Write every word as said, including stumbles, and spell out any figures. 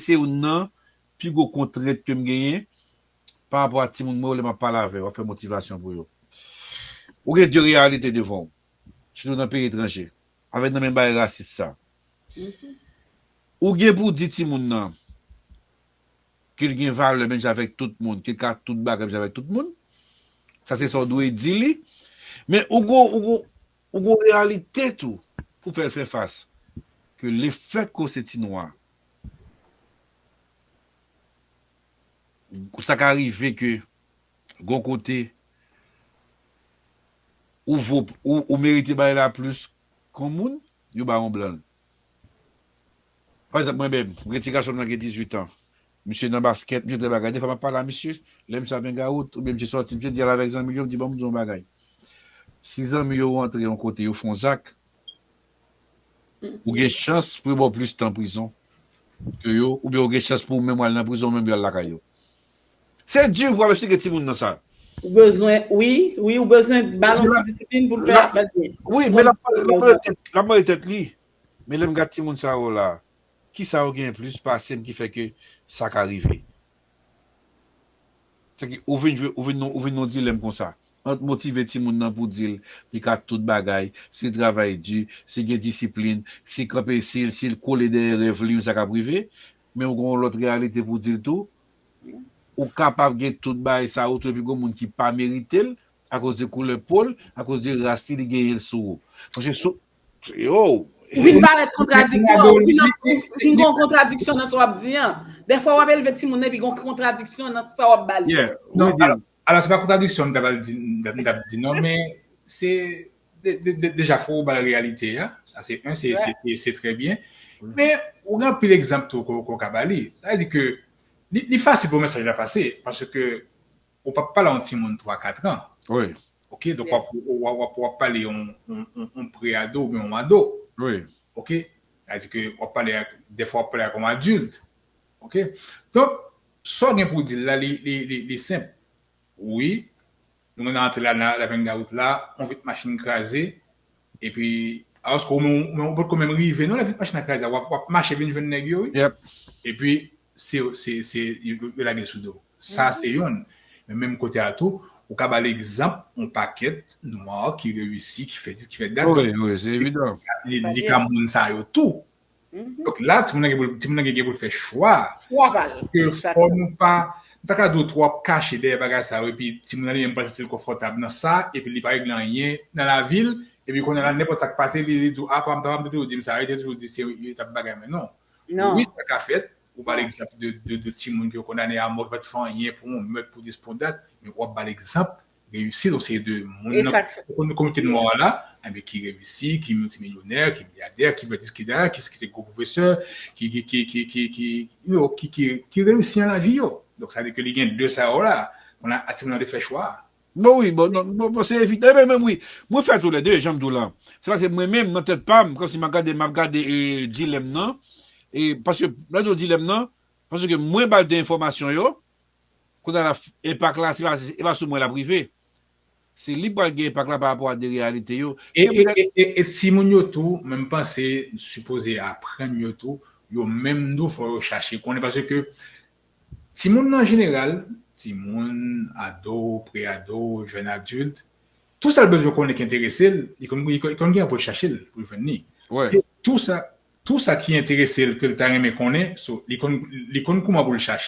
se youn nan pi gwo kontrent ke m genyen pa rapò a timoun mwen yo lè m ap pale avè yo, ap fè motivasyon pou yo. Ou gen de reyalite devan w, sitou nan peyi etranje, avèk nan menm bagay rasis sa. Ou gen pou di timoun nan ke l gen valè menm jan avèk tout moun, ke l ka tout bagay menm jan avèk tout moun. Sa se sa w dwe di li. Men ou gon, ou gon, ou gon reyalite tou pou fè l fè fas. Ke lefètke w se ti nwa, sa ka rive ke gon kote ou vo, ou, ou merite bagay la plis kon moun, yo ba yon blan. Pa egzanp, mwen menm, mwen gen ti gason m nan gen dizuit an. Misye nan baskèt, misye trè bagay. Defwa m ap pale a misye, lè misye ap bengawout, oubyen misye sòti, misye di al avèk zanmi l yo, m di, "Ban m di yon bagay." Si zanmi yo rantre yon kote, yo fè yon zak, ou gen chans pou yo ba w plis tan prizon ke yo, oubyen ou gen chans pou ou menm al nan prizon, ou menm yo al lakay yo. Se di pou w ap eksplike timoun nan sa. Ou bezwen, wi, wi, ou bezwen ba l yon ti disiplin pou l fè afè l byen. Wi, men l ap pale, l ap pale tèt, l ap pale tèt li. Men lè m gad timoun sa yo la, kisa yo gen plis pase m ki fè ke sa ka rive? Se ke ou vin jwe, ou vin nan, ou vin nan yon dilèm konsa. Ant motive timoun nan pou di l, li ka tout bagay, si l travay di, si l gen disiplin, si l kanpe, si l, si l kole dèyè rèv li, sa k ap rive. Men ou gen yon lòt reyalite pou di l tou. Ou kapab gen tout bagay sa yo tou, epi gen moun ki pa merite l, akoz de koulè po l, akoz de ras li, li genyen l sou ou. Paske sou, yo, ou vin parèt kontradiktè, ou vin, ou vin gen yon kontradiksyon nan sa w ap di an. Dèfwa w ap elve timoun nan, epi gen yon kontradiksyon nan sa w ap ba li. Yeah, non, alò, alò, se pa kontradiksyon m t ap di, m t ap, m t ap di non, men se de, de, de, deja fò ou ba l reyalite a. Sa se yon, se, se, se, se trè byen. Men ou gen anpil egzanp tou ke, ke w ka ba li. Sa vle di ke li, li fasil pou mesaj la pase, paske ou p ap pale a yon timoun twa, kat an. Wi. Ok, donk w ap, w ap, w ap, w ap pale yon, yon, yon, yon pre-ado oubyen yon ado. Wi. Ok? Sa vle di ke w ap pale ak, dèfwa w ap pale ak yon adilt. Ok? Donk, sa w gen pou w di l la, li, li, li, li senp. Wi, nou menm nan antre la, nan la bengawout la, yon vit machin kraze, epi, alòske ou menm, ou menm, ou potko menm rive, non, lè vit machin nan kraze a, w ap, w ap mache vin jwenn nèg yo, wi. Yep. Epi, se, se, se, yo, yo, yo lage l sou do w. Sa, se youn. Men menm kote a tou, ou ka ba l egzanp yon pakèt nwa ki reyisi, ki fè dis, ki fè dat. Wi, wi, se evidan. Li, li ka moun sa yo tou. Donk la, timoun nan gen pou, timoun nan gen, gen pou l fè chwa. Chwa pa l. Ke fò nou pa, nou ta ka di w twòp kache dèyè bagay sa yo, epi timoun nan li menm panse l konfòtab nan sa, epi li pa regle anyen nan lavi l, epi kounye a la, nenpòt sa k pase, li, li di w, "A, papa m, papa m te toujou di m sa, li te toujou di se, li t ap bagay mwen." Non. Non. Wi, sa ka fèt, ou ba l egzanp de, de, de timoun ke yo kondane a mò, ki pa t fè anyen pou yon mèt, pou dis, pou dat, men w ap ba l egzanp, reyisi, donk se de moun nan kominote nwa a la, enben ki reyisi, ki miltimilyonè, ki milyadè, ki vè dis, ki dat, ki, ki se gwo pwofesè, ki, ki, you know, ki, ki, ki reyisi nan lavi yo. Donk sa vle di ke li gen de sa yo la, kounye a timoun nan te fè chwa. Bon, wi, bon, non, bon, bon, se evidan. Ebyen, menm wi, mwen fè toulède, jan m di w la. Se paske mwen menm, nan tèt pa m, kòmsi m ap gade, m ap gade, e, dilèm nan, e, paske, lè m di w dilèm nan, paske mwen ba l de enfòmasyon yo, kounye a la, enpak la, se pa, se pa sou mwen l ap rive. Se li k pral gen enpak la pa rapò a de reyalite yo. E, e, e, e, e timoun yo tou, men m panse, sipoze aprann yo tou, yo menm tou, fò yo chache konnen, paske timoun an jeneral, timoun, ado, pre-ado, jèn adilt, tou sa l bezwen konnen ki enterese l, li konn, li konn, li konn gen pou l chache l, pou l jwenn li. Wi. E tou sa, tou sa ki enterese l, ke l ta renmen konnen, so, li konn, li konn kouman pou l chache.